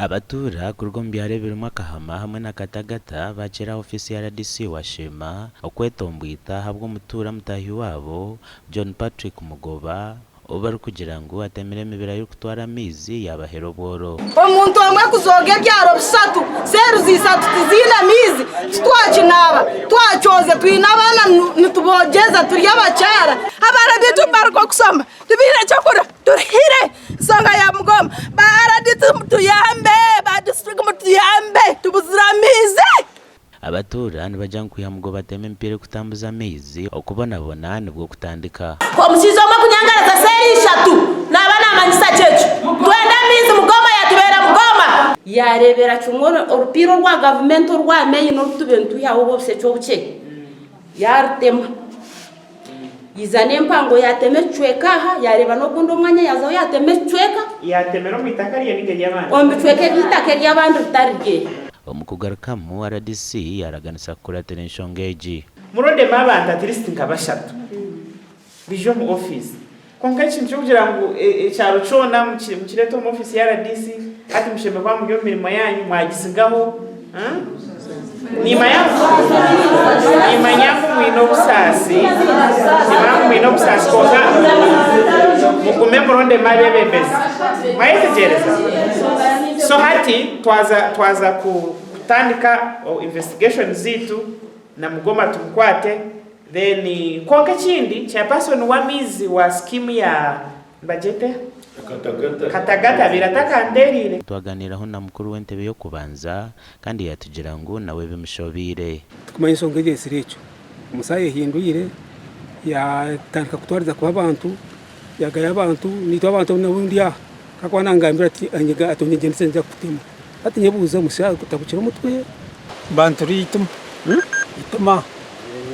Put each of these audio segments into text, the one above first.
Abatuura kuruga omu byaro ebirimu Akahama hamwe na Katagata baakyera ofiisi ya rdc wa Sheema okwetombwita ahabw'omutuura mutaahi waabo, John Patrick Mugoba, ou barikugira ngu atemire emibira y'okutwara amaizi yaabahera obworo. Omuntu omwe kuzooga ebyaro bishatu, seeruzi ishatu tiziine maizi, titwakinaaba, twakyoze, twine abaana nituboogyeza turi abakyara. Abaana baitu baruga okusoma tibaine kyokurya turuhire ensonga ya Mugoma. Ba RDC mutuyambe, ba district mutuyambe tubuzire amaizi. Abatuura nibagira ngu kwiha Mugoba atema emipiira erikutambuza amaizi, okubonabona nibwo kutandika. Omushaija omwe kunyangaraza seeri ishatu naaba namanyisa ki ekyo? Twenda amaizi Mugoma yatubeera Mugoma. Yaareebera kimwe orupiira orwa gavumenti orwa meeyi n'oru tubaire nitwihaho obwo obushekye obukye, yaarutema. Yaija n'empango yaatema ekicweka aha, yaareeba n'ogundi omwanya yaazaho yaatema ekicweka. Yaatemera omu itaka rye nainga ery'abandi? Omu bicweka eby'eitaka ery'abandi ritari rye. Omu kugarukamu, rdc yaaraganisa kukuratira enshonga egi. Murondemu abantu at least nka bashatu baije omu office. Kwonka ekintu ky'okugira ngu ekyaro kyona mukireete omu office ya rdc hati mushemereire kuba muri omu mirimo yaanyu mwagisigaho. Nimanya ngu mwine obusaasi, nimanya ngu mwine obusaasi kwonka mugume murondemu abeebembezi. Mwayetegyereza? So hati twaza twaza kutandika investigation zaitu na Mugoma tumukwate then kwonka ekindi chairperson w'amaizi wa scheme ya nibagyeta eha? Katagata abaire atakantereire. Twaganiiraho na mukuru w'entebe y'okubanza kandi yatugira ngu nawe bimushobeire. Tikumanya enshonga ereetsire ekyo. Omusi ayehindwire yaatandika kutwariza kubi abantu, yaagaya abantu, naitwe abantu abu ndi aha ahakuba nangambira ati onyegyendese niinyija kukutema. Hati nyebuuza omusi atabukire omutwe? Bantura eitima, eitima,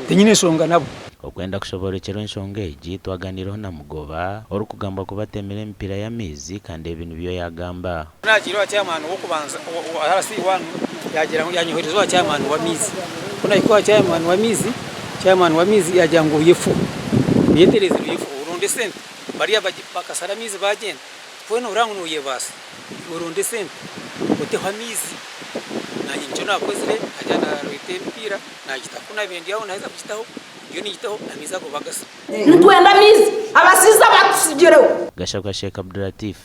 tinyine nshonga nabo. Okwenda kushoborokyerwa enshonga egi, twaganiireho na Mugoba, orikugambwa kuba atemire emipiira y'amaizi kandi ebi nibyo yaagamba. Ku naagiire owa chairman w'okubanza owa RC one yaagira ngu yaanyohereza owa chairman w'amaizi. Ku naahika owa chairman w'amaizi, chairman w'amaizi yaagira ngu oyefu, oyetereeze oyefu oronde esente. Bariya bakashara amaizi baagyenda, weena nooreba ngu nooyebaasa, iwe ronda esente oteho amaizi. Naanye nikyo naakozire, naagira naareeta emipiira naagitaho. Ku naabaire ndi aho naaheza kugitaho, ndiyo ningitaho amaizi ago bagasa. Nitwenda amaizi, abasiizi abatutsigireho. Gashakwa Sheikh Abdulatif.